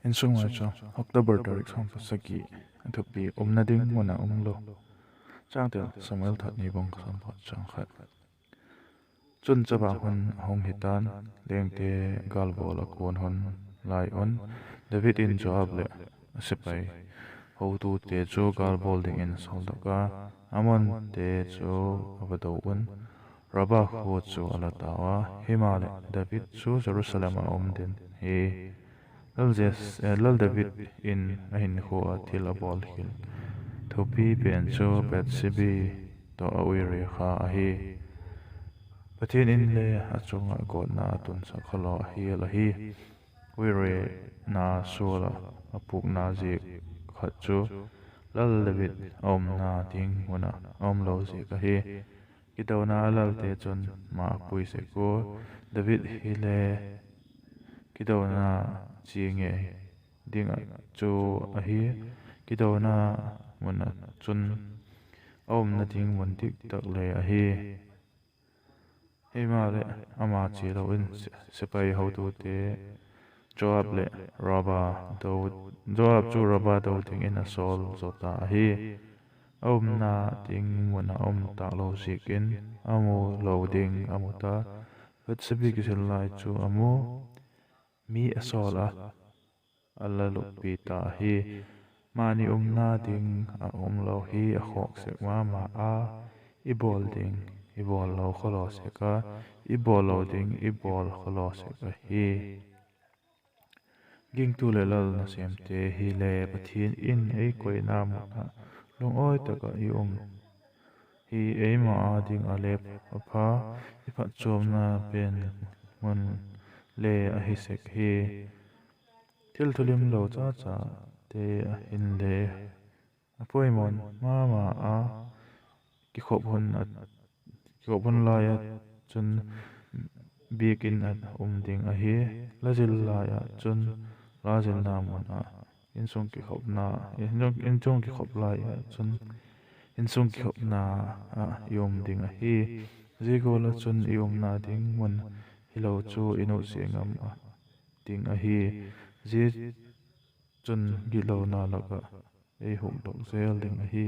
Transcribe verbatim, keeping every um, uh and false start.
Insung Maicham, October tarik sawm pasagi. A thupi: Umna ding mun ah um lo. Changtel: Samuel Thani bung sawm pakhat chang khat. Chun chavang hun a hung hi ta'n, lengte gâlbawl a kuan hun lai un, David in Joab leh a sepai hotute chu gâlbawl dingin sawldok a, Ammonte chu a va do un, Rabah khua chu a la tau a. Himaleh, David chu Jerusalem ah a um den hi. Lal Jes-, eh, Lal David in a hinkhua ah thil a bawl khial thupi pen chu Bathsheba tawh a uire kha ahi. Pathian in le a chung ah gawtna a tunsak khawlaw a hial ahi. Uirena sual ah a pûkna ziak khat chu Lal David a umna ding mun ah a um lo ziak ahi. Kidona a lalte chun ma a pui sek ua, David hile kidona chi ngei ding ah chu ahi, kidona mun ah chun a umna ding mun dik tak le ahi. Himaleh, ama chia lo in se-, sepai hotute Joab leh Rabah do, Joab chu Rabah do dingin a sawl zaw ta ahi. A umna ding mun ah um tâk lo ziakin a mu lo ding a mu ta. Bathsheba kisil lai chu a mu, mi a sawl a, a la luppi ta hi. Mani umna ding a um lo hi a khawk sek ma ma a, i bawl ding i bawl lo khawlaw sek a, i bawl lo ding i bawl khawlaw sek ahi. Gingtu leh lal nasêmte hile Pathian in ei koina mun ah lungawi tak ah i um hi eima â ding a le a pha, i phatchuamna pen mun le ahi sek hi. Thil thulimlo cha chate hinle a poimaw ma ma a, kikhop hun a, kikhop hun lai ah chun biakin a um ding ahi. La zil lai ah chun la zilna mun ah, insung kikhopna, insung, insung kikhop lai ah chun insung kikhopna ah i um ding ahi. Zia gual ah chun i umna ding mun hilo chu i nutsia ngam a ding ahi. Zia chun gitlona lak ah ei hukdok zel ding ahi.